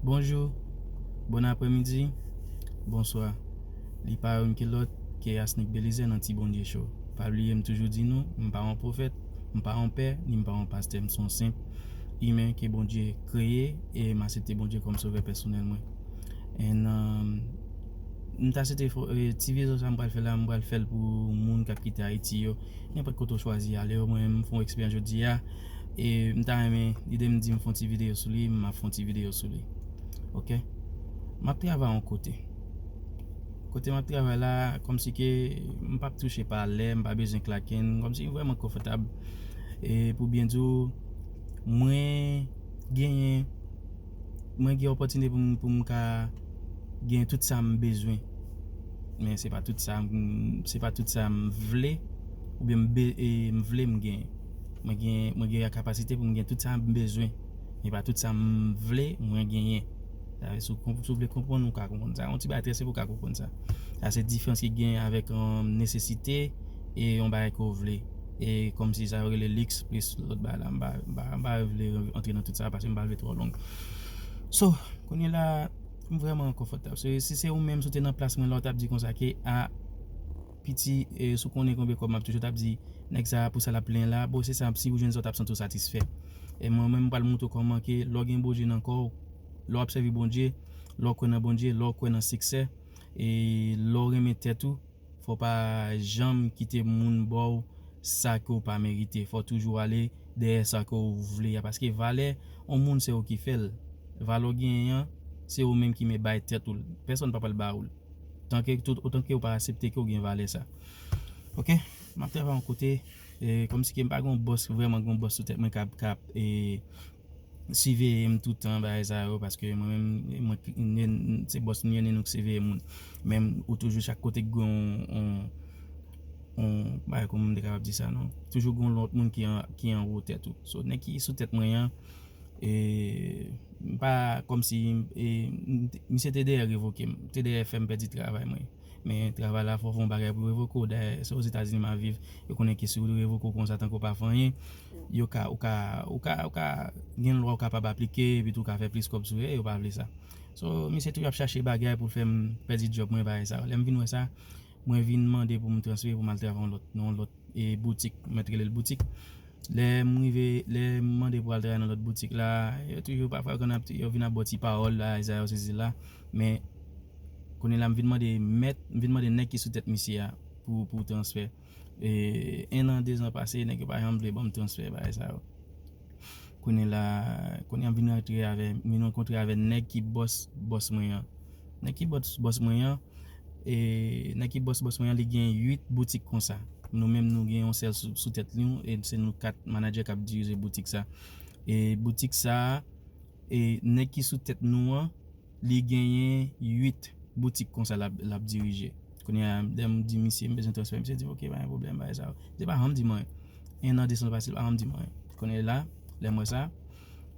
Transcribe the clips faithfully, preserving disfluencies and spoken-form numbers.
Bonjou, bon aprèmidi, bonswa. Li pa youn ki lòt ke Yasnik Belizaire nan Ti Bondye Show. Pa bliye m toujou di nou, m pa yon pwofèt, m pa yon pè, ni m pa yon pastè, m se yon senp imen ke Bondye kreye e m aksepte Bondye kòm sovè pèsonèl mwen. And um, m ta swete fo- eh, ti videyo sa m pral fè la, m pral fè l pou moun k ap kite Ayiti yo. Nenpòt kote w chwazi ale yo, mwen menm m fè yon eksperyans jodi a. E m ta renmen, lide m di m fè yon ti videyo sou li, m ap fè yon ti videyo sou li. Ok? M ap travay yon kote. Kote m ap travay la, kòmsi ke m p ap touche pa lè, m pa bezwen klaken, kòmsi m vrèman konfòtab. E pou byen di w, mwen genyen, mwen gen opòtinite pou m, pou m ka gen tout sa m bezwen. Men se pa tout sa m, se pa tout sa m vle, oubyen m, be, e, m vle m genyen. Mwen gen, mwen gen kapasite pou m gen tout sa m bezwen. Men pa tout sa m vle, mwen genyen. Sa vle, si w konp- si w vle konprann, ou ka konprann sa. Yon ti bagay trè senp, ou ka konprann sa. Sa se diferans ki gen avèk um, nesesite e yon bagay ke w vle. E kòmsi sa yo rele liks plis lòt bagay la. M pa, m pa, m pa vle antre nan tout sa paske m pa vle twò long. So, kounye la, m vrèman konfòtab. So, si se ou menm, si w te nan plas mwen la, w t ap di konsa ke a piti, e, si w konnen konbyen kòb m ap touche, w t ap di, nèg sa, pou sa l ap plenyen la, bon, se sa, si ou jwenn sa, w t ap santi w satisfè. E mwen menm, m pral montre w kòman ke lè w gen Bondye nan kò w, lè w ap sèvi Bondye, lè w kwè nan Bondye, lè w kwè nan siksè, e lè w renmen tèt ou, fò w pa janm kite moun ba w sa ke w pa merite. Fò w toujou ale dèyè sa ke w vle a. Paske valè yon moun, se ou ki fè l. Valè w genyen an, se ou menm ki mèt bay tèt ou l. Pèsonn pa pral ba ou l. Tanke tout, otanke w pa aksepte ke w gen valè sa. Ok? M ap travay yon kote, e, kòmsi ke m pa gen yon bòs, vrèman gen yon bòs sou tèt mwen k ap, k ap, e, siveye m toutan, bagay sa yo, paske mwen menm, mwen, se bòs m ye, ni nou k siveye moun. Men ou toujou chak kote k gen yon, yon, yon, bagay, kòman m te kapab di sa, non? Toujou gen yon lòt moun ki an, ki anwo tèt ou. So, nèg ki sou tèt mwen an, e, m pa, kòmsi, e, m te- misye te dèyè revoke m, te dèyè fè m pèdi travay mwen. Men travay la, fò w fè yon bagay pou yo revoke w. Dayè, se Ozetazini m ap viv. Yo konnen ke si yo revoke w konsa, tanke w pa fè anyen, yo ka, ou ka, ou ka, ou ka gen lwa ou kapab aplike, epi tou ou ka fè plis kòb sou yo, e yo pa vle sa. So, misye toujou ap chache bagay pou l fè m pèdi djòb mwen, bagay sa yo. Lè m vin wè sa, mwen vin mande pou m transfere, pou m al travay yon lòt, nan yon lòt, e, boutik. Mwen t rele l boutik. Lè m rive, lè m mande pou al travay nan lòt boutik la, yo toujou pafwa yo konn ap, yo vin ap ba w ti pawòl la, sa yo sezi la. Men, kounye la, m vin mande mèt, m vin mande nèg ki sou tèt misye a pou, pou transfè. E, en an, de zan pase, nèg yo pa janm vle ban m transfè, bagay sa yo. Kounye la, kounye a m vin rantre avè, m vin rankontre avè nèg ki bòs, bòs mwen an. Nèg ki bòs, bòs mwen an, e, nèg ki bòs, bòs mwen an, li gen uit boutik konsa. Nou menm, nou gen yon sèl sou, sou tèt nou, e se nou kat manadjè k ap dirije boutik sa. E boutik sa, e nèg ki sou tèt nou an, li genyen uit boutik konsa l ap, l ap dirije. Kounye a, lè m di misye, m bezwen transfè, misye di, "Ok, pa gen pwoblèm, bagay sa yo." Misye pa janm di m anyen. En an, de zan pase, li pa janm di m anyen. Kounye la, lè m wè sa,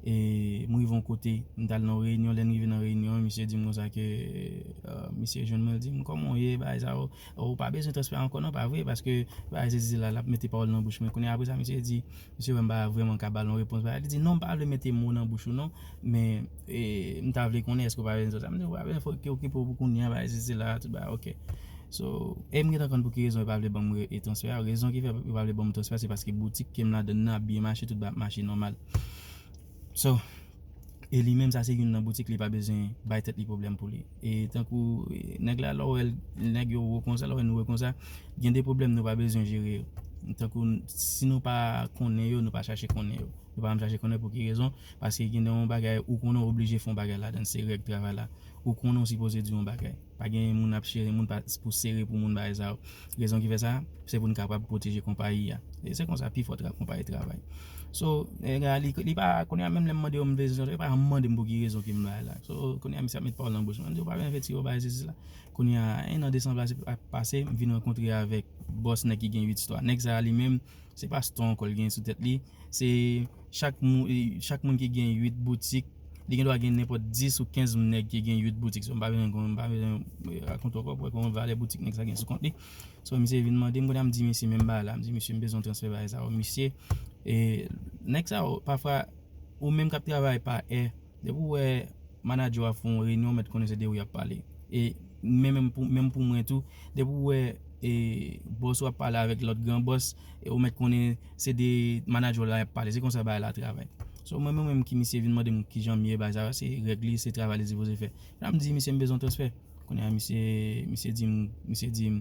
e m rive yon kote, m t al nan yon reyinyon, lè n rive nan reyinyon, misye di m konsa ke, e, misye jwenn mwen, l di m, "Kòman w ye, bagay sa yo? Ou pa bezwen transfè ankò non, pa vre?" Paske, bagay sezi la, l ap mete pawòl nan bouch mwen. Kounye a, apre sa, misye di, misye wè m pa vrèman ka ba l yon repons, bagay. Li di, "Non, m pa vle mete mo nan bouch ou non, men, e, m ta vle konnen èske w pa bezwen sa." M di, "Ou pa bezwen fò ke okipe w pou kounye a, bagay sezi la, tout bagay, ok." So, e m gentan konn pou ki rezon yo pa vle ban m re- e transfè a. Rezon ki fè yo pa vle ban m transfè a, se paske boutik ke m ladann nan ap byen mache, tout bagay ap mache nòmal. So, e li menm, sa se youn nan boutik li pa bezwen bay tèt li pwoblèm pou li. E tankou, e, nèg la, lè w wè l, nèg yo wo konsa, lè w wè nou wo konsa, gen de pwoblèm nou pa bezwen jere yo. Tankou, si nou pa konnen yo, nou pa chache konnen yo. Nou pa janm chache konnen pou ki rezon, paske gen de yon bagay ou konnen w oblije fè yon bagay ladann, se règ travay la. Ou konnen w sipoze di yon bagay. Pa gen moun ap chere moun pa, pou sere pou moun bagay sa yo. Rezon ki fè sa, se pou n kapab pwoteje konpayi a. E se konsa pifò tra, konpayi travay. So, nèg la, li, li pa, kounye a menm lè m mande yo m bezwen, yo pa janm mande m pou ki rezon ke m la la. So, kounye a misye ap met pawòl nan bouch mwen. M di, "Ou pa bezwen fè ti yo bagay sezi la." Kounye a, en an de zan pase, pase, m vin rankontre avèk bòs nèg ki gen uit stwa. Nèg sa a li menm, se pa stwa ankò l gen sou tèt li. Se chak moun, e, chak moun ki gen uit boutik, li gen dwa gen nenpòt dis ou kenz nèg ki gen uit boutik. So, m pa bezwen, m pa bezwen, e, rakonte w ankò pou wè kòman valè boutik nèg sa gen sou kont li. So, misye vin mande m, kounye a m di misye menm bagay la, m di, "Misye, m bezwen transfè bagay sa yo." Misye, e, nèg sa yo, pafwa, ou menm k ap travay pa è, depi w wè Manadjè w ap fè yon reyinyon, ou mèt konnen se de ou y ap pale. E men menm pou, menm pou mwen tou, depi w wè e bòs ou ap pale avèk lòt gran bòs, e ou mèt konnen se de manadjè w la y ap pale. Se konsa bagay la travay. So, mwen menm, menm ki misye vin mande m kijan m ye, bagay sa yo, se règ li, se travay li sipoze fè. La m di, misye, m bezwen transfè. Kounye a, misye, misye di m, misye di m,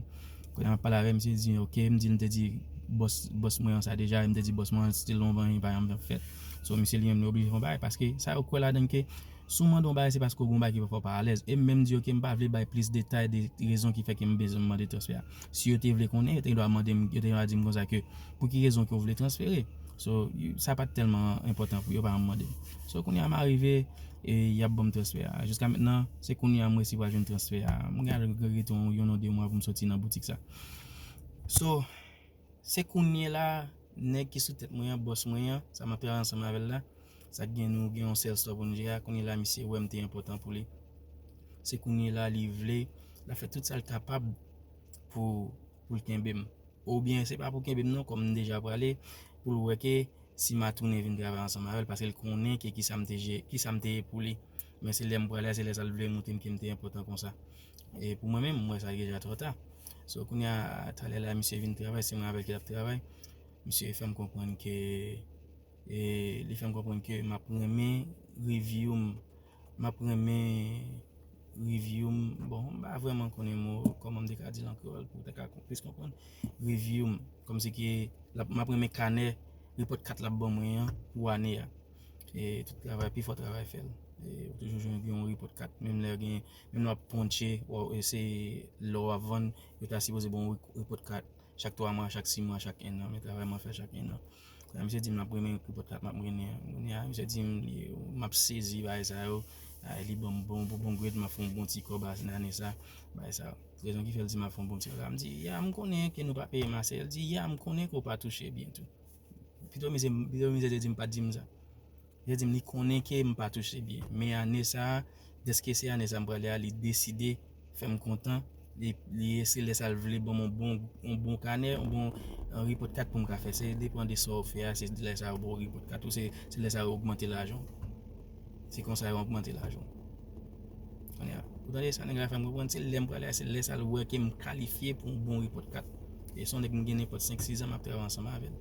kounye a, m ap pale avè l, misye di, ok, m di l, m te di bòs, bòs mwen an sa deja, e m te di bòs mwen an, still yon bagay pa janm fèt. So, misye li menm, li oblije fè yon bagay, paske sa yo kwè ladan ke si w mande yon bagay, se paske w gen yon bagay ki fè w pa alèz. E m menm di yo ke m pa vle bay plis detay de rezon ki fè ke m bezwen mande transfè a. Si yo te vle konnen, yo te dwa mande m, yo te dwa di m konsa ke pou ki rezon ke w vle transfere. So, y- sa pa t tèlman enpòtan pou yo pa mande m. So, kounye a m arive, e y ap ban m transfè a. Jiska mentnan, se kounye a m resi pral jwenn transfè a. M gen regrete yon, yon non de mwa pou m soti nan boutik sa. So, se kounye la, nèg ki sou tèt mwen an, bòs mwen an, sa m ap travay ansanm avè l la, sa k gen nou gen yon sèl store pou nou jere a, kounye la misye wè m te enpòtan pou li. Se kounye la li vle, l ap fè tout sa l kapab pou, pou l kenbe m. Oubyen se pa pou kenbe m non, kòm m deja prale, pou l wè ke si m a tounen vin travay ansanm avè l, paske l konnen ke kisa m te je, kisa m te ye pou li. Men se lè m prale a, se lè sa l vle montre m ke m te enpòtan konsa. E pou mwen menm, m wè sa deja twò ta. So, kounye a, talè la, misye vin travay, se mwen avè l ki t ap travay. Misye fè m konprann ke, e, li fè m konprann ke m ap renmen review m, m ap renmen review m, bon, m pa vrèman konnen mo, kòman m te ka di l an kreyòl pou w ta ka plis konprann. Review m, kòmsi ke l ap, m ap renmen kanè repòt kat l ap ban mwen an pou ane a. E tout travay, pifò travay fè l. E ou toujou jwenn gen yon repòt kat, menm lè gen, menm lè w ap ponche, w ap eseye lè w ap vann, yo ta sipoze ba w yon repòt kat chak twa mwa, chak sis mwa, chak enn an, men travay mwen fè chak enn an. Kounye a, misye di m l ap renmen repòt kat m ap mennen an. Kounye a, misye di m li, m ap sezi bagay sa yo. Ay, li ban m bon, bon, bon grade, m ap fè yon bon ti kòb nan ane sa, bagay sa yo. Rezon ki fè l di m ap fè yon bon ti kòb la. M di, ya, m konnen ke nou pa peye m ase. L di, ya, m konnen ke w pa touche byen tou. Pito misye, pito misye te di m pa t di m sa. Misye di m li konnen ke m pa touche byen. Men ane sa a, dèske se ane sa m prale a, li deside fè m kontan. Li, li, se lè sa l vle ban m yon bon, yon bon kanè, yon bon, yon repòt kat pou m ka fè. Se depan de sa w fè a, se lè sa yo ba w repòt kat ou, se, se lè sa yo ogmante lajan w. Se konsa yo ogmante lajan w. Kounye a, ou tande sa nèg la fè m konprann, se lè m prale a, se lè sa l wè ke m kalifye pou yon bon repòt kat. E se yon nèg m gen nenpòt senk sis zan m ap travay ansanm avè l.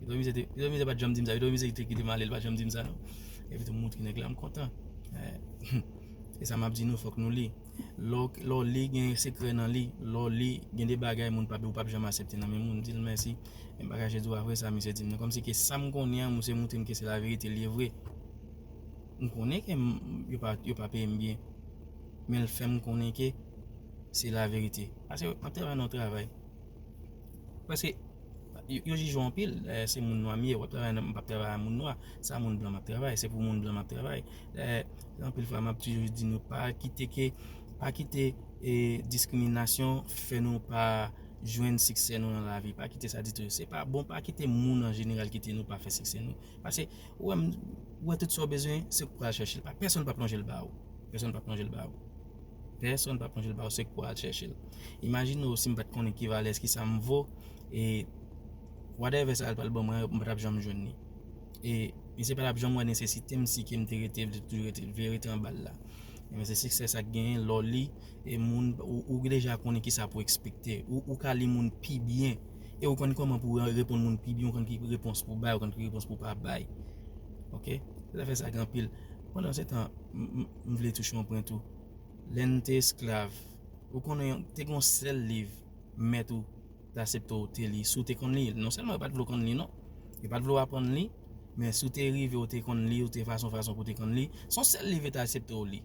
Pito misye te, pito misye pa t janm di m sa, pito misye te kite m ale, li pa t janm di m sa non. Epi tou m montre nèg la m kontan. Eh, e sa m ap di nou, fòk nou li. Lè w, lè w li, gen sekrè nan li. Lè w li, gen de bagay moun p ap, ou p ap janm aksepte nan men moun. Di l mèsi. Men m pa kache di w apre sa, misye di m nan. Kòmsi ke sa m konnen an, misye montre m ke se laverite l ye vre. M konnen ke m, yo pa, yo pa peye m byen. Men l fè m konnen ke se laverite. Paske m ap travay nan yon travay. Paske yo, yo jije w anpil. Dayè, se moun nwa m ye, w ap travay nan, m p ap travay a moun nwa. Se a moun blan m ap travay, se pou moun blan m ap travay. Dayè, anpil fwa, m ap toujou di nou, pa kite ke, pa kite e, diskriminasyon fè nou pa jwenn siksè nou nan lavi. Pa kite sa ditou. Se pa bon, pa kite moun an jeneral kite nou pa fè siksè nou. Paske, ou wè, m, ou wè tout sa w bezwen, se k pou al chèche l. Pa, pèsonn p ap lonje l ba ou. Pèsonn p ap lonje l ba ou. Pèsonn p ap lonje l ba ou, se k pou al chèche l. Imajine w si m pa t konnen ki valè, kisa m vo, e whatever sa l pral ban mwen, m pa t ap janm jwenn li. E misye pa t ap janm wè nesesite m si ke m te rete, m te toujou rete, vle rete anba l la. Men se siksè sa k genyen, lè w li, e moun, ou, ou deja konnen kisa pou ekspekte. Ou, ou ka li moun pi byen. E ou konn kòman pou reponn moun pi byen, ou konn ki repons pou bay, ou konn ki repons pou pa bay. Ok? Zafè sa gen anpil. Pandan se tan, m, m, m vle touche yon pwen tou. Lè n te esklav, ou konnen te gen yon sèl liv mèt ou te aksepte w te li, si w te konn li. Non sèlman yo pa t vle w konn li, non. Yo pa t vle w aprann li, men si w te rive, w te konn li, w te fason fason pou w te konn li, se yon sèl liv yo te aksepte w li.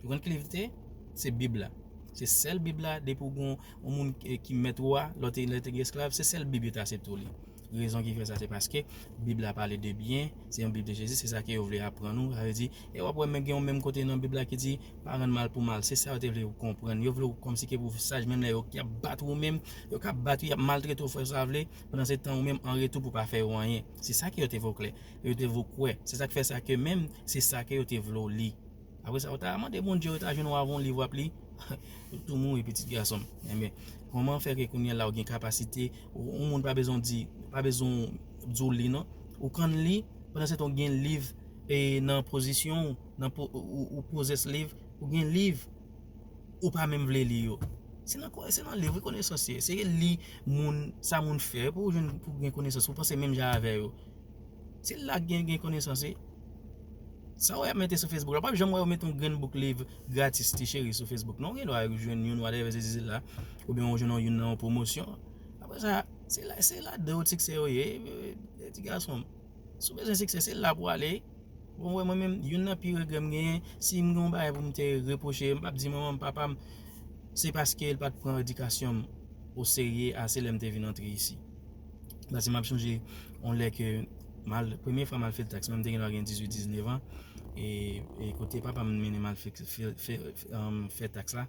Ou konn ki liv li te ye? Se Bib la. Se sèl Bib la, depi w gen yon moun ki, ki mèt ou a, lè w te, lè w te gen esklav, se sèl Bib yo te aksepte w li. Rezon ki fè sa, se paske Bib la pale de byen, se yon Bib de Jezi, se sa ke yo vle aprann ou. Sa vle di, e w ap wè men gen yon menm kote nan Bib la ki di, pa rann mal pou mal. Se sa yo te vle ou konprann. Yo vle ou kòmsi ke pou w saj, menm lè yo k ap bat ou menm, yo k ap bat ou, y ap maltrete w, fè sa vle, pandan se tan ou menm, an retou pou pa fè yo anyen. Se sa ke yo te vle w klè. Yo te vle w kwè. Se sa k fè sa ke menm, se sa ke yo te vle w li. Apre sa, ou ta mande Bondye, ou ta jwenn ou avè yon liv w ap li, ou tou mouri, pitit gason m. Enben, kòman fè ke kounye a la ou gen kapasite, ou, yon moun pa bezwen di, pa bezwen di w li non. Ou konn li, pandan se tan ou gen liv e nan pozisyon ou, nan po, ou, ou possess liv, ou gen liv, ou pa menm vle li yo. Se nan, se nan liv wi konesans ye. Se li moun, sa moun fè pou jwenn, pou gen konesans, pou panse menm jan avè yo. Se la gen, gen konesans ye. Sa w ap mete sou Facebook la, w pap janm wè yo mete yon grenn bouk liv gratis ti cheri sou Facebook. Non, ou gen dwa jwenn youn whatever se la, oubyen ou jwenn yon youn nan yon pwomosyon. Apre sa, se la, se ladan yo siksè yo ye, ti gason. Si w bezwen siksè, se la pou w ale. Bon, wè, mwen menm, youn nan pi regrè m genyen, si m gen yon bagay pou m te repwoche, m p ap di manman m, papa m, se paske l pa t pran edikasyon m oserye ase lè m te vin antre isi. Paske m ap chonje yon lè ke m al, premye fwa m al fè taks, mwen m te gen dwa gen dizuit, diznèf an, e, e kote papa m mennen m al fè, fè, fè, fè, um, fè taks la.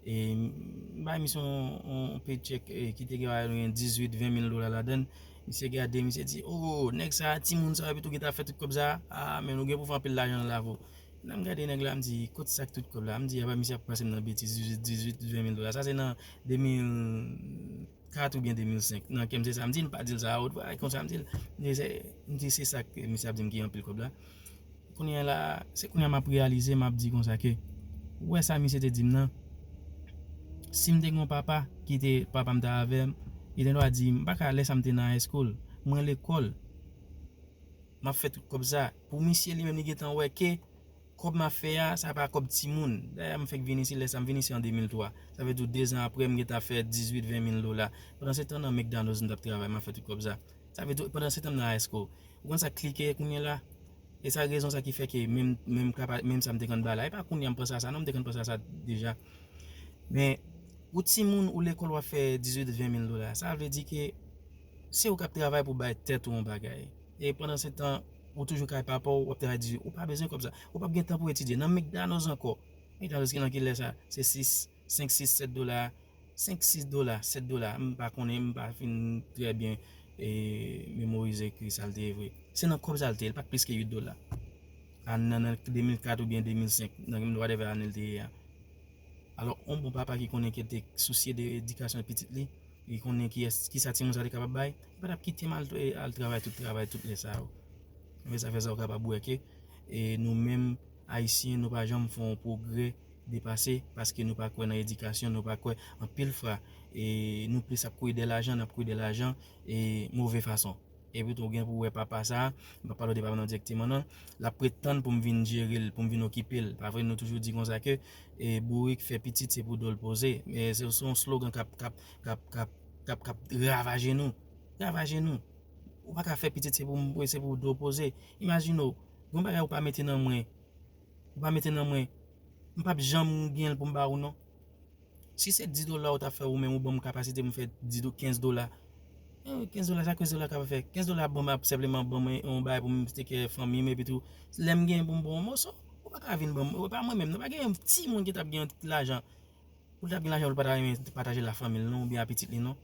E m bay misye yon, yon paycheck, e, ki te gen, gen dizuit, ven mil dola ladan l. Misye gade, misye di, "Oh, nèg sa, timoun sa, epi tou ki ta fè tout kòb sa, ah, men nou gen pou fè anpil lajan nan lavi w." Lè m gade nèg la, m di, "Kot sa k tout kòb la?" M di, "Apa misye ap pase m nan betiz, dizuit, dizuit, ven mil dola. Sa se nan de mil kat oubyen de mil senk." Nan kè m se sa m di l, m pa di l sa a wot vwa, e konsa m di l. M di, "Se, m di, se sa ke misye ap di m ki anpil kòb la." Kounye a la, se kounye a m ap reyalize, m ap di konsa ke, ou wè sa misye te di m nan, si m te gen yon papa ki te, papa m te avè m, li te dwa di, m pa ka lè sa m te nan high school, mwen lekòl, m ap fè tout kòb sa. Pou misye li menm, li gentan wè ke kòb m ap fè a, sa pa kòb timoun. Dayè, m fèk vin isi, lè sa m vin isi an de mil twa. Sa vle di, de zan apre, m gentan fè dizuit, ven mil dola. Pandan se tan, nan McDonald's, m t ap travay, m ap fè tout kòb sa. Sa vle di, pandan se tan, m nan high school. Ou konn sa k klike kounye a la? E sa rezon sa ki fè ke menm, menm, kapa, menm sa m te konn bay la. E pa kounye a m panse a sa, non, m te konn panse a sa deja. Men, ou timoun, ou lekòl, w ap fè dizuit, ven mil dola. Sa vle di ke se ou k ap travay pou bay tèt ou yon bagay. E pandan se tan, ou toujou kay papa w, w ap travay di, ou pa bezwen kòb sa. Ou p ap gen tan pou etidye. Nan McDonald's ankò. McDonald's ki nan ki lè sa? Se sis, senk, sis, sèt dola. Senk, sis dola, sèt dola. M pa konnen, m pa fin trè byen, e, memorize ki sa l te ye vre. Se nan kòb sa l te ye, li pa t plis ke uit dola. A, nan, nan de mil kat oubyen de mil senk, nan whatever ane l te ye a. Alò, yon bon papa ki konnen ke l te sousye de edikasyon pitit li, li konnen kiyès, kisa timoun sa te kapab bay, li pa t ap kite m al, al travay tout, travay tout lè sa yo. Men sa fè sa ou kapab wè ke, e, nou menm, Ayisyen, nou pa janm fè yon pwogrè depase, paske nou pa kwè nan edikasyon, nou pa kwè anpil fwa, e, nou plis ap kouri dèyè lajan, n ap kouri dèyè lajan, e, move fason. Epi tou, ou gen pou wè papa sa, m pa pale w de papa m nan dirèkteman non, l ap ret tann pou m vin jere l, pou m vin okipe l. Pa vre, nou toujou di konsa ke, e, bourik fè pitit se pou do l poze. E, se, se yon slogan k ap, k ap, k ap, k ap, k ap, k ap ravaje nou. Ravaje nou. Ou pa ka fè pitit se pou, se pou do poze. Imajine w, gen bagay ou pa mete nan mwen. Ou pa mete nan mwen. M p ap janm gen l pou m ba ou non. Si se dis dola ou ta fè ou menm ou ban m kapasite pou m fè dis do, kenz dola. Eh, kenz dola, sa kenz dola ka fè? Kenz dola ban m ap senpleman ban mwen yon bagay pou m teke fanmi m epi tou. Lè m gen pou m ba w yon moso, ou pa ka vin ban m, ou pa mwen menm, nou pa gen yon timoun ki t ap gen yon ti lajan. Pou l t ap gen lajan pou l pa ta renmen pataje l ak fanmi l non, oubyen ak pitit li non.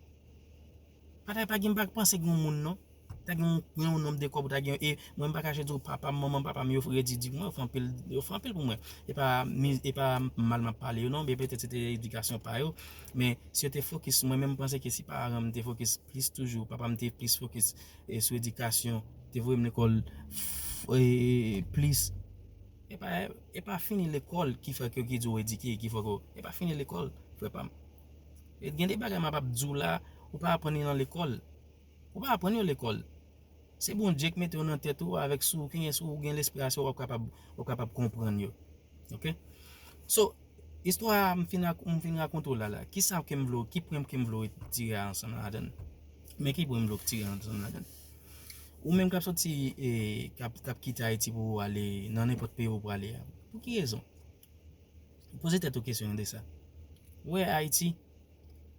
Pa ta, pa gen, pa panse gen yon moun non. Ta gen yon, yon nonb de kòb ou ta gen, e mwen m pa kache di w, papa m, manman m, papa m, yo redi di pou mwen, yo fè anpil, yo fè anpil pou mwen. E pa, e pa mal m ap pale yo non, men petèt se te edikasyon pa yo. Men si yo te fokis, mwen menm m panse ke si paran m te fokis plis toujou, papa m te plis fokis, e, sou edikasyon, te voye m lekòl, e, plis, e pa, e pa fini lekòl ki fè ke, ki di w edike, ki fè ke, e pa fini lekòl, frè pa m. E gen de bagay m ap, ap di w la, ou pa aprann li nan lekòl. Ou pa aprann yo lekòl. Se Bondye k mete w nan tèt ou avèk si w gen, si w gen lespri a, si w ap kapab, w ap kapab konprann yo. Oke? So, istwa a m fin, m fin rakonte w la, la. Kisa ke m vle w, ki pwen ke m vle w tire ansanm ladan l? Men ki pwen m vle w tire ansanm ladan l? Ou menm k ap soti, e, k ap, k ap kite Ayiti pou w ale nan nenpòt peyi ou prale a. Pou ki rezon? Poze tèt ou kesyon de sa. Ou wè Ayiti,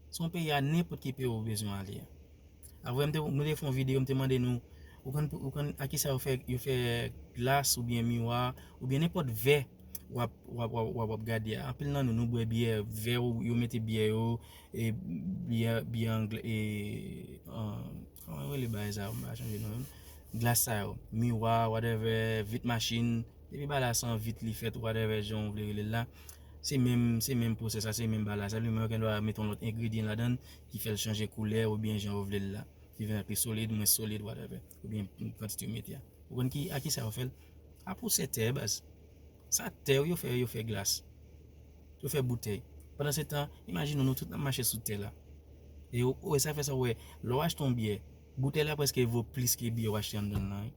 se yon peyi a nenpòt ki peyi ou bezwen ale a. Avè m te, nou te fè yon videyo, m te mande nou, ou konn, ou konn a kisa yo fè, yo fè glas oubyen miwa, oubyen nenpòt vè w ap, w ap, w ap, w ap, w ap gade a. Anpil nan nou, nou bwè byè, vè yo, yo mete byè yo, e byè, byè anglè, e, an, kòman yo rele bagay sa yo, m pa chonje non menm. Glas sa yo, miwa, whatever, vit machin, depi bagay la se an vit li fèt, whatever jan w vle rele l la, se menm, se menm pwosès la, se menm bagay la. Senpleman yo gen dwa mete yon lòt engredyan ladan l ki fè l chanje koulè oubyen jan yo vle l la. Ki vin pi solid, mwens solid, whatever. Oubyen kantite yo mete a. Ou konn ki, a kisa yo fè l? Pa pousè tè, baz. Sa tè yo fè, yo fè glas. Yo fè boutèy. Pandan se tan, imajine w, nou tout n ap mache sou tè la. E w, w, sa fè sa w wè, lè w achte yon byè, boutèy la prèske vo plis ke byè w achte anndan l lan, wi.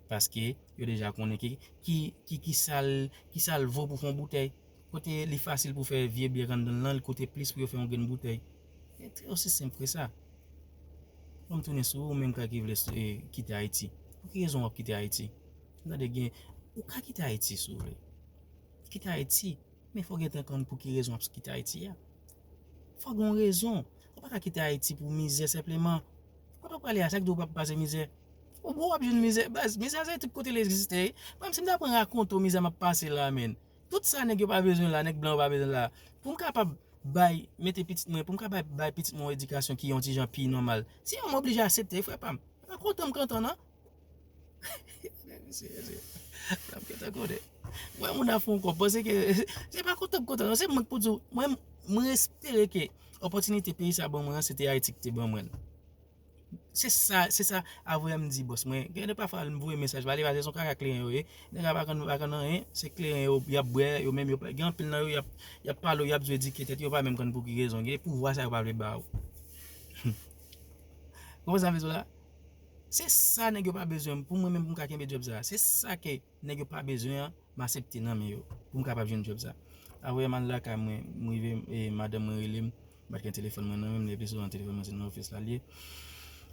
Paske yo deja konnen ki, ki, ki, ki sa l, ki sa l vo pou fè yon boutèy. Kote li fasil pou fè vye byè k anndan l lan, li koute plis pou yo fè yon grenn boutèy. E trè osi senp ke sa. Bon, m tounen sou ou, menm ka ki vle, e, kite Ayiti. Pou ki rezon w ap kite Ayiti? Tande gen, ou ka kite Ayiti si w vle. Kite Ayiti, men fò w gentan konn pou ki rezon w ap kite Ayiti a. Fò gen yon rezon. Ou pa ka kite Ayiti pou mizè senpleman. Kote w prale a, sa k di w p ap pase mizè? Ou bon, w ap jwenn mizè. Baz, mizè se tout kote l egziste. Mwen, si m ta pran rakonte w mizè m ap pase la, menn. Tout sa nèg yo pa bezwen la, nèg blan yo pa bezwen la. Pou m kapab bay, mete pitit mwen, pou m kapab bay pitit mwen yon edikasyon ki yon ti jan pi nòmal. Se yon m oblije aksepte, frè pa m. E pa kontan m kontan, non. Mesye, mesye, mesye. Sa m gentan konnen. Mwen, moun ap fè yon kòb. Panse ke, se pa kontan m kontan, non. Se mwen k pou di w. Mwen, mwen espere ke opòtinite peyi sa ban mwen an, se te Ayiti ki te ban mwen l. Se sa, se sa, avwe m di bòs mwen. Gen de pafwa, m voye mesaj ba li, paske se yon kaka kleren yo ye. Nèg la pa konn, pa konn anyen, se kleren yo, y ap bwè, yo menm, yo pa, gen anpil nan yo, y ap, y ap pale w, y ap di w edike tèt yo, yo pa menm konn pou ki rezon. Gen pouvwa sa yo pa vle ba w. Konprann sa m vle di w la? Se sa nèg yo pa bezwen m, pou mwen menm pou m ka kenbe djòb sa. Se sa ke nèg yo pa bezwen an, m aksepte nan men yo, pou m kapab jwenn djòb sa. Apre m al lakay mwen, m rive, e, madanm mwen rele m, m pa t gen telefòn mwen nan men m, le pli souvan telefòn mwen se nan ofis la l ye.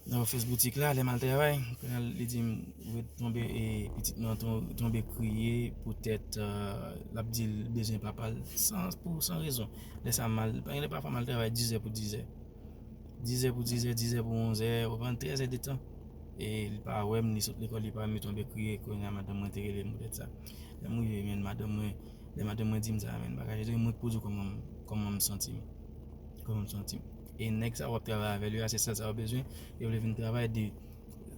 Nan ofis boutik la, lè m al travay, kounye a li di m, ret tonbe, e, pitit mwen ton-, tonbe kriye, poutèt, e, l ap di l bezwen papa l, san, pou, san rezon. Lè sa m al, gen de pafwa m al travay dizè pou dizè. Dizè pou dizè, dizè pou onzè, ou konprann, trèzè de tan. E li pa wè m, li sot lekòl, li pa wè m, li tonbe kriye, kounye a madanm mwen te rele m poutèt sa. Lè m rive, men madanm mwen, lè madanm mwen di m sa, men bagay yo, mwen pou di w kòman m, kòman m santi m. Kòman m santi m. E nèg sa w ap travay avè l yo a, se sèl sa yo bezwen, yo vle vin travay de,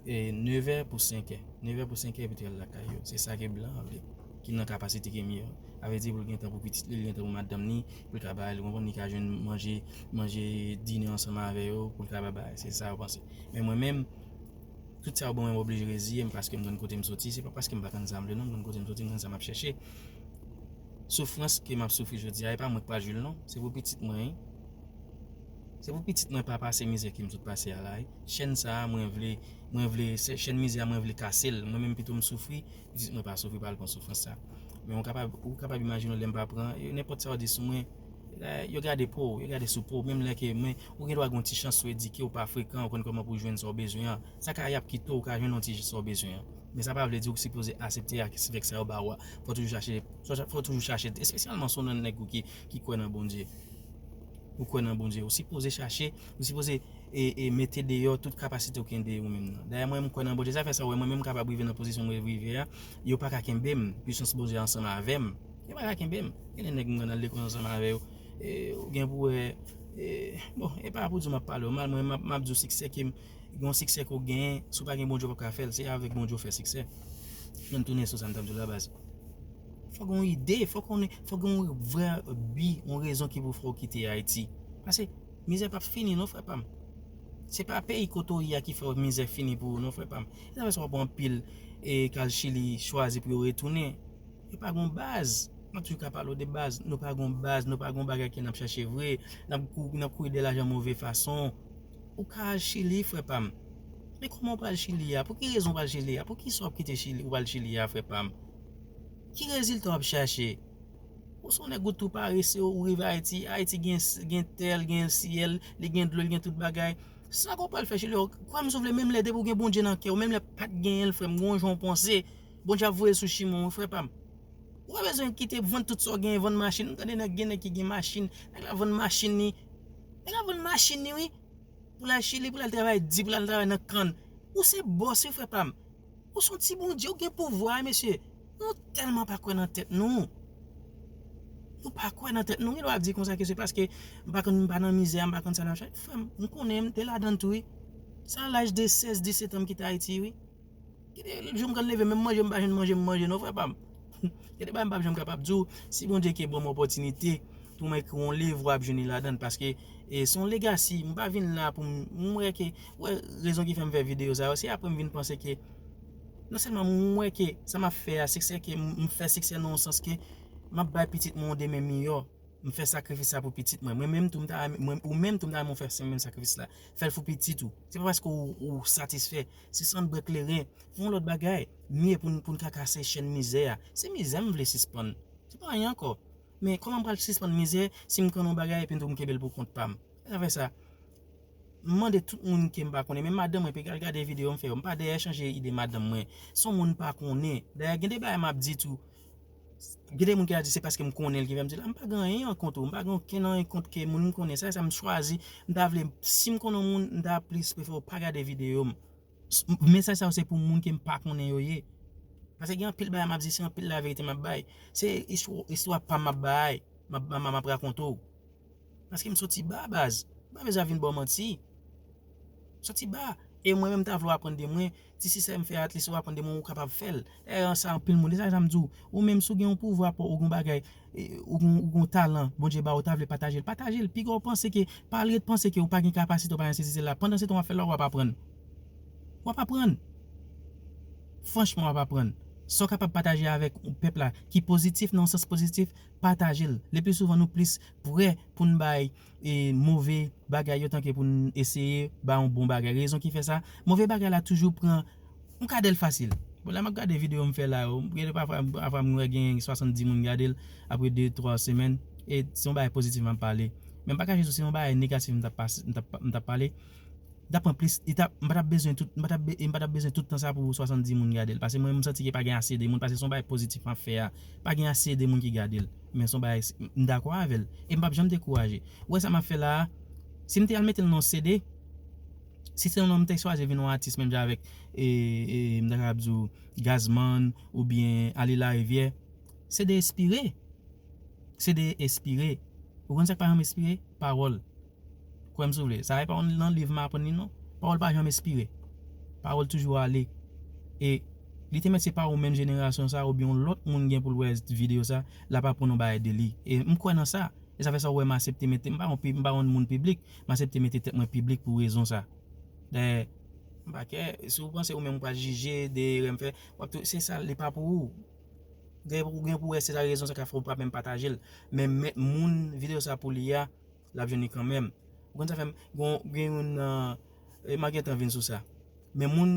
e, nevè pou senkè. Nevè pou senkè, epi te al lakay yo. Se sa ke blan an vle. Ki nan kapasite ke m ye. A vle di pou l gen tan pou pitit li, li gen tan pou madanm li, pou l ka bay, ou konprann, li ka jwenn manje, manje dine ansanm avè yo, pou l ka bay bagay. Se sa yo panse. Men mwen menm, tout sa yo ban mwen, m oblije reziye m paske m konn kote m soti. Se pa paske m pa konn sa m vle, non, m konn kote m soti, m konn sa m ap chèche. Soufrans ke m ap soufri jodi a, e pa mwen k pral jwi l, non. Se pou pitit mwen, wi. Se pou pitit mwen pa pase mizè ke m sot pase a la, wi. Chèn sa a, mwen vle, mwen vle, se chèn mizè a, mwen vle kase l. Mwen menm pito m soufri, pitit mwen pa soufri, pa al pran soufrans sa. Men ou kapab, ou kapab imajine w lè m pa pran, e, nenpòt sa yo di sou mwen, e, yo gade po w, yo gade sou po w, menm lè ke mwen, ou gen dwa gen yon ti chans, ou edike, ou pa frekan, ou konn kòman pou w jwenn sa w bezwen an. Sa ka y ap kite w, ou ka jwenn yon ti sa w bezwen an. Men sa pa vle di ou sipoze aksepte avèk sa yo ba w a. Fò w toujou chache, fò w toujou chache, espesyalman si w nan nèg ou ki, ki kwè nan Bondye. Ou kwè nan Bondye, ou sipoze chache, ou sipoze e, e mete deyò tout kapasite ou gen de ou menm nan. Dayè, mwen, m kwè nan Bondye, sa fè sa, w wè, mwen menm, m kapab rive nan pozisyon mwen rive a, yo pa ka kenbe m, pisans Bondye ansanm avè m. Yo pa ka kenbe m. Gen de nèg m konn al lekòl ansanm avè yo, e, ou gen pou wè, e, bon, e pa pou di w m ap pale w mal, mwen, m ap, m ap di w siksè ke m, gen yon siksè ke w genyen, si w pa gen Bondye, w p ap ka fè l, se avèk Bondye w fè siksè. Ann tounen sou sa m t ap di w la, baz. Fòk gen yon ide, fòk gen, fòk gen yon vrè bi, yon rezon ki pou fè w kite Ayiti. Paske mizè p ap fini non, frè pa m. Se pa peyi kote w ye a ki fè mizè fini pou ou non, frè pa m. E sa fè sa w ap wè anpil, e, k al Chili chwazi pou yo retounen. Yo pa gen baz. M ap toujou ka pale w de baz. Nou pa gen baz, nou pa gen bagay ke n ap chache vre. N ap kou-, n ap kouri dèyè lajan move fason. Ou ka al Chili, frè pa m. Men kòman w pral Chili a? Pou ki rezon w pral Chili a? Pou ki sa w ap kite Chili, ou pral Chili a, frè pa m? Ki rezilta w ap chache? Ou se yon nèg ou tou parese, ou rive Ayiti, Ayiti gen, gen tè l, gen syèl, li gen dlo, li gen tout bagay. Sa ke w pral fè Chili a, kwè m si w vle, menm lè depi w gen Bondye nan kè w, menm lè pa t genyen l, frè m, gen yon jan w panse, Bondye ap voye l sou chimen w, frè pa m. Ou pa bezwen kite vann tout sa w genyen, vann machin. M tande nèg, gen nèg ki gen machin, nèg la vann machin li. Nèg la vann machin li, wi. Pou l al Chili, pou l al travay di, pou l al travay nan kann. Ou se bòs, wi, frè pa m. Ou se yon ti Bondye, ou gen pouvwa, mesye. Nou tèlman pa kwè nan tèt nou. Nou pa kwè nan tèt nou. Gen dwa ap di konsa ke se paske m pa konn, m pa nan mizè, m pa konn sa n ap chache. Frè m, m konnen m te ladan l tou, wi. Sa laj de sèz, disèt an m kite Ayiti, wi. Gen de jou m konn leve, menm manje m pa jwenn manje m manje non, frè pa m. Gen de bagay m p ap janm kapab di w, si Bondye ke ban m opòtinite pou mwen ekri yon liv, w ap jwenn li ladan l, paske, e, se yon legasi, m pa vin la pou m, m wè ke, wè rezon ki fè m fè videyo sa yo, se apre m vin panse ke Non sèlman mwen wè ke sa m ap fè a, siksè ke m m fè siksè nan yon sans ke m ap bay pitit mwen yon demen miyò. M fè sakrifis sa pou pitit mwen. Mwen menm tou m ta renmen, mwen, ou menm tou m ta renmen w fè se menm sakrifis la. Fè l pou pitit ou. Se pa paske ou, ou satisfè. Sispann bwè kleren. Fè yon lòt bagay. Mye pou n, pou n ka kase chèn mizè a. Se mizè m vle sispann. Se pa anyen ankò. Men kòman m pral sispann mizè si m konn yon bagay epi m tou m kenbe l pou kont pa m? Sa fè sa. M mande tout moun ke m pa konnen, menm madanm mwen, epi al gade videyo m fè yo. M pa dèyè chanje ide madanm mwen. Se yon moun m pa konnen. Dayè, gen de bagay m ap di tou. Gen de moun ki ap di se paske m konnen l ki fè m di l. M pa gen anyen kont ou. M pa gen okenn anyen kont ke moun m konnen. Sa, sa m chwazi. M ta vle, si m konnen yon moun, m ta plis prefere w pa gade videyo m. S- Mesaj sa yo se pou moun ke m pa konnen yo ye. Paske gen anpil bagay m ap di, se anpil laverite m ap bay. Se istwa, istwa pa m m ap bay, m ap, m ap, m ap rakonte w. Paske m soti ba, baz. M pa bezwen vin ba w manti. Soti ba. E mwen menm, m ta vle w aprann de mwen. Ti sisè m fè, at least ou aprann de mwen, ou kapab fè l. E sa anpil moun, e sa, sa m di w. Ou menm, si w gen yon pouvwa, pa w, ou gen yon bagay, e, ou gen, ou gen yon talan, Bondye ba w, ou ta vle pataje l, pataje l. Piga w panse ke, pa al ret panse ke ou pa gen kapasite, ou pa gen sesi, sela. Pandan se tan w ap fè l la, w ap aprann. W ap aprann. Franchman, w ap aprann. Sa w kapab pataje avèk pèp la, ki pozitif, nan yon sans pozitif, pataje l. Lepli souvan, nou plis prè pou n bay e move bagay yo tanke pou n eseye bay yon bon bagay. Rezon ki fè sa, move bagay la toujou pran yon kadèl fasil. Bon, lè m ap gade videyo m fè la yo, m gade pafwa, pafwa m wè gen swasanndis moun gade l apre de, twa semèn, e se yon bagay pozitif m ap pale. Men m pa kache tou, se yon bagay negatif m t ap pas- m t ap, m t ap pale. Li t ap pran plis, li t ap, m pa t ap bezwen tout, m pa t ap, be- m pa t ap bezwen tout tan sa pou swasanndis moun gade l. Paske mwen, m santi ke pa gen ase de moun, paske se yon bagay pozitif m ap fè a. Pa gen ase de moun ki gade l. Men se yon bagay, m dakò avè l. E m p ap janm dekouraje. Ou wè sa m ap fè la a? Si m te al mete l nan yon C D, si se yon nonm te chwazi vin yon atis menm jan avèk, e, e, m ta kapab di w, Gazman oubyen Ali Larivière, se de espire. Se de espire. Ou konn sa k pa janm espire? Pawòl. Kwè m si w vle. Sa e pa yon nan liv m aprann li non. Pawòl pa janm espire. Pawòl toujou ale. E li te mèt se pa ou menm jenerasyon sa oubyen yon lòt moun gen pou l wè videyo sa, l ap aprann yon bagay de li. E m kwè nan sa. E sa fè sa w wè m aksepte mete, m pa yon pi- m pa yon moun piblik, m aksepte mete tèt mwen piblik pou rezon sa. Dayè, m pa kè, si w panse ou menm ou pral jije de erè m fè, w ap tou- se sa, li pa pou ou. Gen pou gen pou wè se sa rezon sa ka fè w pa menm pataje l. Men, men moun videyo sa pou li a, l ap jwenn li kanmenm. Ou konn sa fè m, gen, gen youn nan, e, m a gentan vin sou sa. Men moun,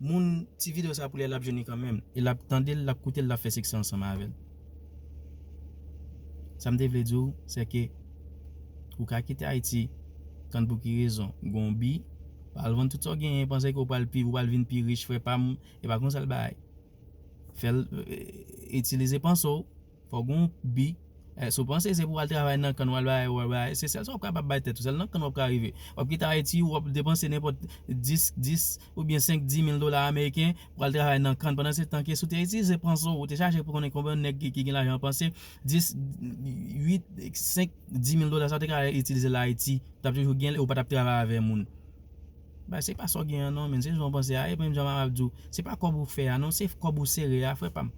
moun ti videyo sa pou li a, l ap jwenn li kanmenm. E l ap tande l, l ap koute l, l ap fè seksyon ansanm avè l. Sa m te vle di w, se ke ou ka kite Ayiti, konn pou ki rezon, gon bi, al vann tout sa w genyen, panse ke w pral pi, ou pral vin pi rich, frè pa m, e pa konsa l bay. Fè l, e, itilize panse w, fò w gon bi. E, si w panse se pou w al travay nan kann, w al bay, w al bay, se sèl sa w kapab bay tèt ou, sèl nan kann w ap ka rive. W ap kite Ayiti, w ap depanse nenpòt dis, dis oubyen senk, dis mil dola ameriken pou al travay nan kann. Pandan se tan ke si w te itilize panse w, ou te chache pou konnen konbyen nèg ki, ki gen lajan panse, dis, uit, senk, dis mil dola sa w te ka itilize l Ayiti, w t ap toujou gen l e w pa t ap travay avè moun. Ba, se pa sa w gen an non, men se jan w panse a, e menm jan m ap di w, se pa kòb ou fè a non, se kòb ou sere a, frè pa m.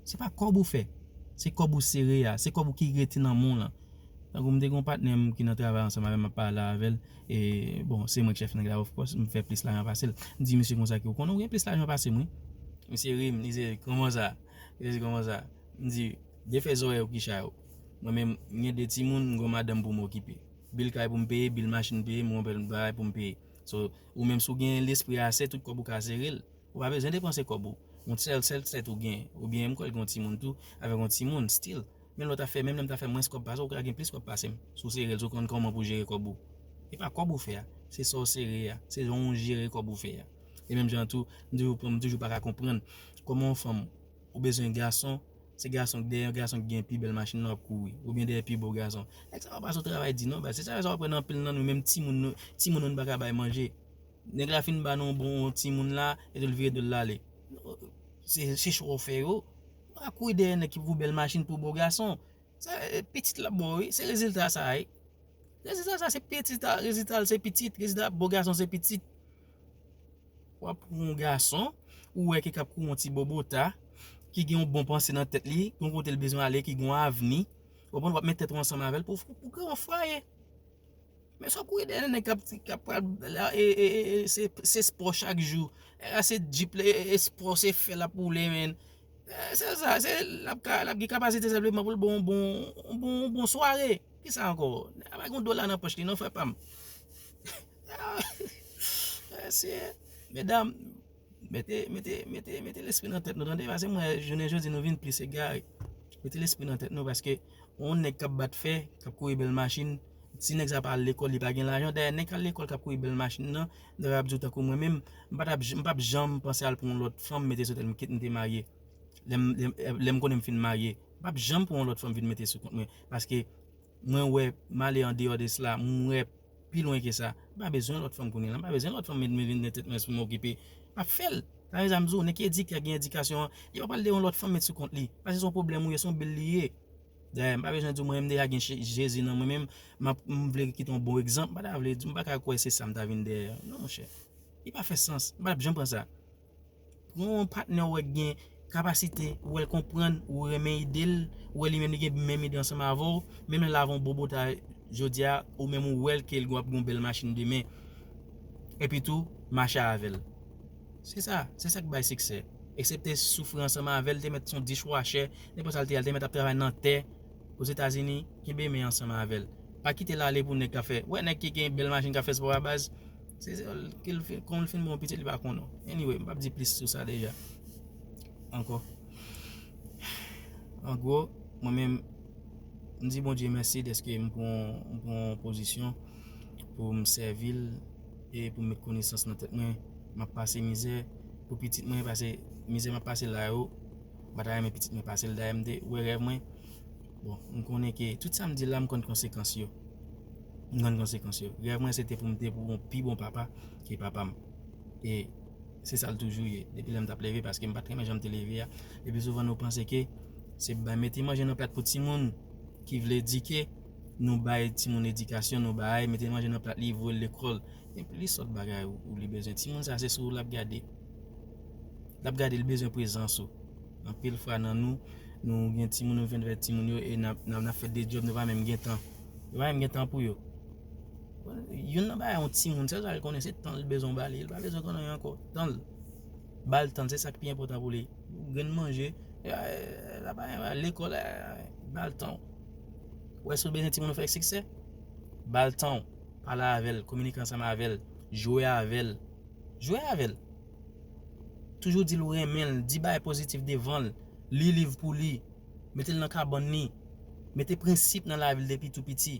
Se pa kòb ou fè, se kòb ou sere a, se kòb ou ki rete nan men w lan. Tankou m te gen yon patnè m ki nan travay ansanm avè m, m ap pale avè l, e, bon, se mwen k chèf nèg la, of course, m fè plis lajan pase l. M di misye konsa ke ou konnen ou gen plis lajan pase m, wi. Misye ri m, li se, kòman sa? Li se, kòman sa? M di, de fè zòrèy ou ki chay ou. Mwen menm, m gen de timoun, m gen yon madanm pou m okipe. Bil kay pou m peye, bil machin peye, m gen yon pèl bagay pou m peye. So, ou menm si w gen lespri a sè, tout kòb ou ka sere l. Ou pa bezwen depanse kòb ou. Yon sèl, sèl tèt ou gen. Oubyen m kwè l gen yon timoun tou, avèk yon timoun, still. Men lè w ta fè, menm lè m ta fè mwens kòb pase w, ou ka gen plis kòb pase m. Si w sere l, si w konn kòman pou jere kòb ou. E pa kòb ou fè a, se sa w sere a, se jan w jere kòb ou fè a. E menm jan tou, m toujou, m toujou pa ka konprann kòman yon fanm, ou bezwen gason, se gason, dèyè yon gason ki gen pi bèl machin nan w ap kouri, oubyen dèyè pi bo gason. Nèg sa pa pase w travay di non, baz. Se sa, sa w ap wè nan anpil nan nou, menm timoun nou, timoun nou, nou pa ka bay manje. Nèg la fin ba nou bon timoun la, epi l vire do l l ale. Se, se cho w fè yo. Ou pa kouri dèyè nèg ki pou bèl machin, pou bo gason. Sa, e, pitit l ap ba w, wi. Se rezilta sa, wi. Rezilta sa, se pitit a, rezilta l se pitit, rezilta bo gason se pitit. W ap pran yon gason, ou wè ki k ap kouri yon ti bobota, ki gen yon bon panse nan tèt li, yon kote l bezwen ale, ki gen yon avni. Ou konprann, w ap met tèt ou ansanm avè l pou, pou, pou kre yon fwaye. Men sa w kouri dèyè nèg k ap, k ap pral la, e, e, e, e, se, se spò chak jou. Nèg la se jip, e, e, e spò, se fè l ap woule, men. E, se sa, se, l ap ka, l ap gen kapasite senpleman pou l bon, bon, bon, bon sware. Ki sa ankò? Nèg la pa gen dola nan pòch li, non, frè pa m. Mesye, medam, mete, mete, mete, mete lespri nan tèt nou, tande, paske mwen, jounen jodi, nou vin plis egare. Mete lespri nan tèt nou, paske yon nèg k ap bat fè, k ap kouri bèl machin, si nèg sa pa al lekòl, li pa gen lajan. Dayè, nèg k al lekòl, k ap kouri bèl machin nan, m ta ap di w tankou mwen menm, m pa t ap, m p ap janm panse al pran yon lòt fanm, mete sou tèt m, kit m te marye. Lè m, lè m, lè m konnen m fin marye, m p ap janm pran yon lòt fanm vin mete sou kont mwen, paske mwen wè, m ale andeyò de sela, m wè pi lwen ke sa. M pa bezwen lòt fanm kounye a la, m pa bezwen lòt fanm vin, vin nan tèt mwen pou m okipe. M ap fè l. Sa vle di, m di w, nèg ki edike, gen edikasyon an, li pa pral de yon lòt fanm met sou kont li. Paske se yon pwoblèm ou ye, se yon bil li ye. Dayè, m pa bezwen di w, mwen menm deja gen Je-, Jezi nan mwen menm, m ap, m vle kite yon bon egzanp, m pa ta vle di, m pa ka kwè se sa m ta vin dèyè. Non, monchè. Li pa fè sans. M pa t ap janm pran sa. Pran yon patnè w wè k gen kapasite, w wè l konprann, ou renmen ide l, ou wè li menm li gen menm ide ansanm avè w, menm lè l avè yon bon bota jodi a, ou menm ou wè l ke l ap gen yon bèl machin demen. Epi tou, mache avè l. Se sa, se sa k bay siksè. Eksepte soufri ansanm avè l, te mèt se yon dishwasher, nenpòt sa l te ye a, l te mèt ap travay nan tè, Ozetazini, kenbe men ansanm avè l. Pa kite l ale pou nèg k ap fè. Wè nèg ki gen bèl machin k ap fè spò a baz. Se, se, ke l fin, kòman l fin bon pitit li pa konnen. Anyway, m p ap di plis sou sa deja. Ankò. An gwo, mwen menm, m di Bondye mèsi dèske m pran, m pran pozisyon pou m sèvi l e pou m met konesans nan tèt mwen. M ap pase mizè pou pitit mwen, pase mizè m ap pase la yo, m pa ta renmen pitit mwen pase l. Dayè, m te wè rèv mwen. Bon, m konnen ke tout sa m di la, m konn konsekans yo. M konn konsekans yo. Rèv mwen, se te pou m te pou yon pi bon papa ke papa m. E se sa l toujou ye. Depi lè m t ap leve, paske m pa t renmen jan m te leve a. Epi souvan, nou panse ke se bay mete manje nan plat pou timoun, ki vle di ke nou bay timoun edikasyon, nou bay, mete manje nan plat li, voye l lekòl. Gen plis lòt bagay ou, ou li bezwen. Timoun sa, se sou ou l ap gade. L ap gade, li bezwen prezans ou. Anpil fwa nan nou, nou gen timoun, nou vin fè timoun yo, e n ap, n ap, n ap fè de djòb, nou pa menm gen tan. Nou pa menm gen tan pou yo. Youn nan bagay yon timoun, sèl sa l konnen, se tan l bezwen w ba li. Li pa bezwen konnen anyen ankò. Tan l. Ba l tan l, se sa k pi enpòtan pou li. Grenn manje, e, e, la pa, lekòl, e, ba l tan w. Ou wè si w bezwen timoun ou fè siksè, ba l tan w. Pale avè l, kominike ansanm avè l, jwe avè l. Jwe avè l. Toujou di l ou renmen l, di bagay pozitif devan l, li liv pou li, mete l nan kabann li, mete prensip nan lavi l depi tou piti.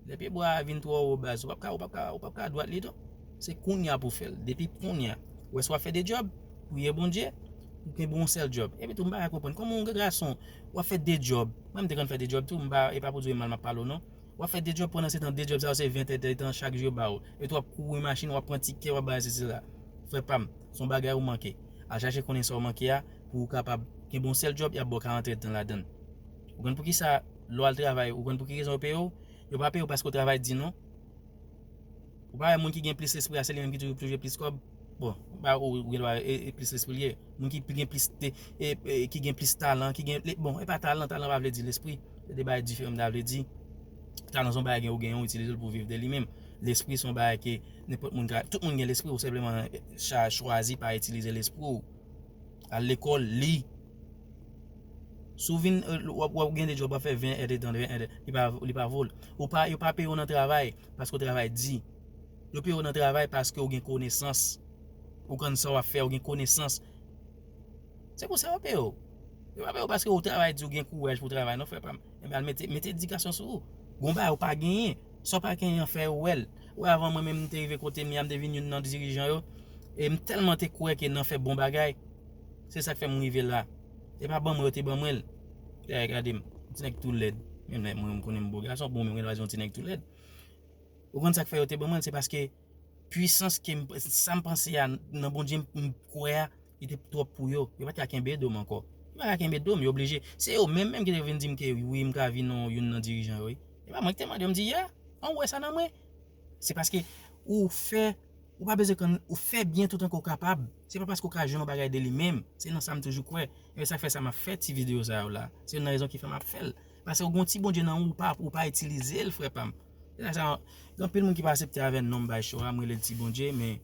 Lè pyebwa a vin twò wo baz, ou p ap ka, ou p ap ka, ou p ap ka dwat li tou. Se kounye a pou w fè l. Depi kounye a. Ou wè si w ap fè de djòb, priye Bondye, ou kenbe yon sèl djòb. Epi tou, m pa ka konprann. Kòman yon gason, w ap fè de djòb. Mwen, m te konn fè de djòb tou, m pa, e pa pou di w e mal m ap pale w non. W ap fè de djòb pandan se tan, de djòb sa yo se ven èdtan chak jou yo ba w. Epi tou w ap kouri machin, w ap pran tikè, w ap bay sesi la. Frè pa m, se yon bagay ou manke. Al chache konnen sa w manke a, pou w kapab kenbe yon sèl djòb, y ap ba w karant èdtan ladan l. Ou konn poukisa lè w al travay, ou konn pou ki rezon yo peye w? Yo pa peye w paske w travay di non. Ou pa wè moun ki gen plis lespri a, se li menm ki toujou plis kòb? Bon, ou pa, ou, ou gen dwa, e, e plis lespri l ye. Moun ki gen plis te, e, e, ki gen plis talan, ki gen, le, bon, e pa talan, talan pa vle di lespri. Se de bagay diferan m ta vle di. Talan se yon bagay gen, ou gen, ou itilize l pou viv de li menm. Lespri se yon bagay ke nenpòt moun ka, tout moun gen lespri, ou senpleman cha-, chwazi pa itilize lespri w. Al lekòl, li. Si w vin, e, w ap, w ap gen de djòb, w ap fè ven èdtan, ven èdtan, li pa, li pa vo l. Ou pa, yo pa peye w nan travay, paske w travay di. Yo peye w nan travay paske w gen konesans. Ou konn sa w ap fè, w gen konesans. Se pou sa yo peye w. Yo pa peye w paske w travay di, w gen kouraj pou w travay, non, frè pa m. Enben, al mete, mete edikasyon sou ou. Gon bagay ou pa genyen. Sa w pa genyen an, fè yo wè l. Ou wè, avan mwen menm, m te rive kote m ye a, m te vin youn nan dirijan yo. E m tèlman te kwè ke nan fè bon bagay. Se sa k fè m rive la. E pa ban mwen yo te ban mwen l. Dayè, gade m. Yon ti nèg tou lèd. Menm lè mwen, m konnen m bo gason, bon, men mwen gen dwa di yon ti nèg tou lèd. Ou konn sa k fè yo te ban mwen l? Se paske pwisans ke m, sa m panse a nan Bondye m, m kwè a, li te twòp pou yo. Yo pa t ka kenbe do m ankò. Yo pa ka kenbe do m, yo oblije. Se yo menm menm ki te vin di m ke wi, m ka vin yon, youn nan dirijan yo, wi. E pa mwen ki te mande yo, m di, ya, an ou wè sa nan mwen? Se paske ou fè, ou pa bezwen konn, ou fè byen toutan ke w kapab. Se pa paske w ka jwenn yon bagay de li menm. Se nan sa m toujou kwè. E sa k fè sa m ap fè ti videyo sa yo la. Se youn nan rezon ki fè m ap fè l. Paske w gen yon ti Bondye nan ou, ou pa, ou pa itilize l, frè pa m. Se sa, gen anpil moun ki pa aksepte avè non m bay cho a, m rele l Ti Bondye, men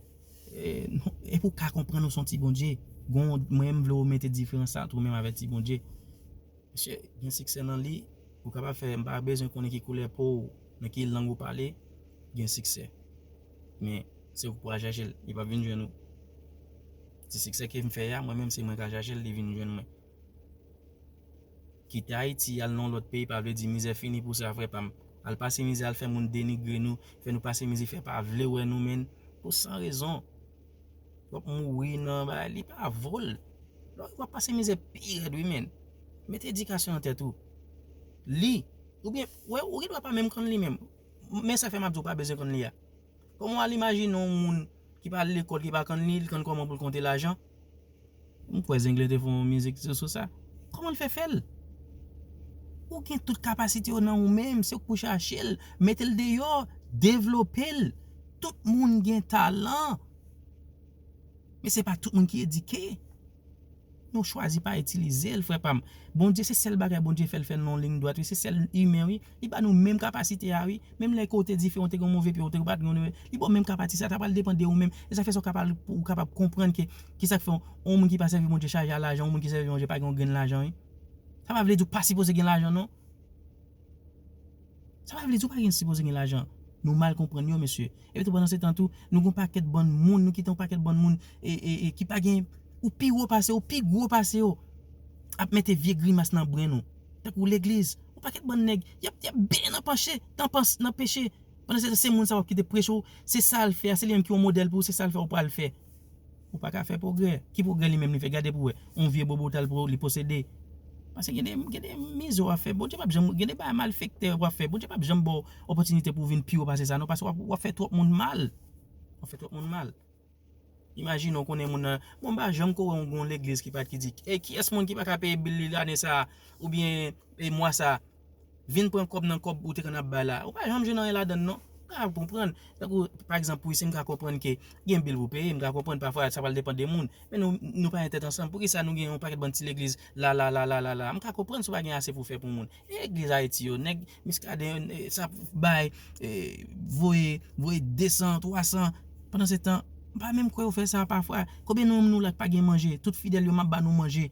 e, non, e pou w ka konprann ou se yon Ti Bondye. Gon, mwen, m vle w mete diferans sa tou menm avè Ti Bondye. Mesye, gen siksè nan li, ou kapab fè, m pa bezwen konnen ki koulè po w, nan ki lang ou pale, gen siksè. Men, se ou k pou al chèche l, li p ap vin jwenn ou. Ti siksè ke m fè a, mwen menm se mwen k al chèche l, li vin jwenn mwen. Kite Ayiti, al nan yon lòt peyi, pa vle di mizè fini pou sa, frè pa m. Al pase mizè, al fè moun denigre nou, fè nou pase mizè, fè pa vle wè nou, menn, pou san rezon. W ap mouri nan bagay, li pa vo l. W ap pase mizè pi rèd, wi, menn. Mete edikasyon nan tèt ou. Li, oubyen, wè, ou gen dwa pa menm konn li menm. Men sa fè m ap di w pa bezwen konn li a. Kòman w al imajine yon moun ki pa al lekòl, ki pa konn li, li konn kòman pou l konte lajan? M kwè Zenglen te fè yon mizik sou, sou sa. Kòman l fè fè l? Ou gen tout kapasite yo nan ou menm, se ou k pou chache l, mete l deyò, devlope l. Tout moun gen talan. Men se pa tout moun ki edike. Nou chwazi pa itilize l, frè pa m. Bondye, se sèl bagay Bondye fè, l fè l nan yon liy dwat, wi. Se sèl imen, wi. Li ba nou menm kapasite a, wi. Menm lè ke w te diferan, w te gen yon move pye, w te pa t gen yon, li ba w menm kapasite sa, sa pral depann de ou menm. E sa fè sa w kapab, ou kapab konprann ke, ki sa k fè yon, yon moun ki pa sèvi Bondye chaje a lajan, yon moun ki sèvi Bondye pa gen yon grenn lajan, wi. Sa pa vle di w pa sipoze gen lajan, non. Sa pa vle di w pa gen sipoze gen lajan. Nou mal konprann yo, mesye. Epi tou, pandan se tan tou, nou gen yon pakèt bann moun, nou kite yon pakèt bann moun e, e, e, ki pa gen, ou pi wo pase yo, ou pi gwo pase yo, ap mete vye grimas nan bren nou. Tankou legliz, yon pakèt bann nèg, y ap, y ap benyen nan panche, nan pans-, nan peche. Pandan se tan, se moun sa w ap kite preche w, se sa l fè a, se li menm ki yon modèl pou ou, se sa l fè ou pral fè. Ou pa ka fè pwogrè. Ki pwogrè li menm li fè? Gade pou wè. Yon vye bobotal pou li posede. Paske gen de, gen de mizè w ap fè. Bondye p ap janm, gen de bagay malfektè w ap fè. Bondye p ap janm ba w opòtinite pou w vin pi wo pase sa, non, paske w ap, w ap fè twòp moun mal. W ap fè twòp moun mal. Imajine w konnen moun nan, bon, m pa janm ko wè yon, yon legliz ki pa, ki di, e kiyès moun ki pa ka peye bil li lane sa a, oubyen e mwa sa a? Vin pran kòb nan kòb ou te konn ap bay la. Ou pa janm jwenn anyen ladann, non. Ou ka konprann. Tankou, pa egzanp, wi, si m ka konprann ke gen bil pou peye, m ka konprann pafwa sa pral depann de moun. Men nou, nou pa gen tèt ansanm. Poukisa nou gen yon pakèt bann ti legliz la, la, la, la, la, la? M ka konprann si w pa gen ase pou fè pou moun. E legliz Ayiti yo, nèg Miskaden, e, sa bay, e, voye, voye de san, twa san. Pandan se tan, m pa menm kwè yo fè sa pafwa. Konbyen nan nou la k pa gen manje? Tout fidèl yo, m ap ba nou manje.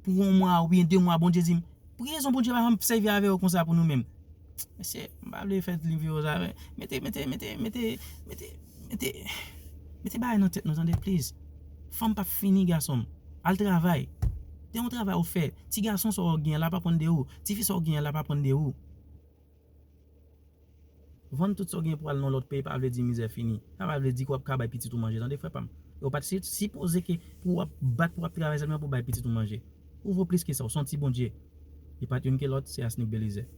Pou yon mwa oubyen de mwa, Bondye di m, pou ki rezon Bondye pa janm sèvi avè yo konsa pou nou menm? Mesye, m pa vle fè liv yo sa, men mete, mete, mete, mete, mete, mete, mete bagay nan tèt nou, tande, please. Fanm p ap fini, gason m. Al travay. Gen yon travay ou fè. Ti gason sa w gen la p ap pran de ou. Ti fi sa w gen la p ap pran de ou. Vann tout sa w gen pou al nan lòt peyi pa vle di mizè fini. Sa pa vle di ke w ap ka bay pitit ou manje, tande, frè pa m. E w pa t si-, sipoze ke pou w ap bat, pou w ap travay sèlman pou w bay pitit ou manje. Ou vo plis ke sa, w se yon ti Bondye. Li pa t youn ke lòt, se Asnik Belizaire.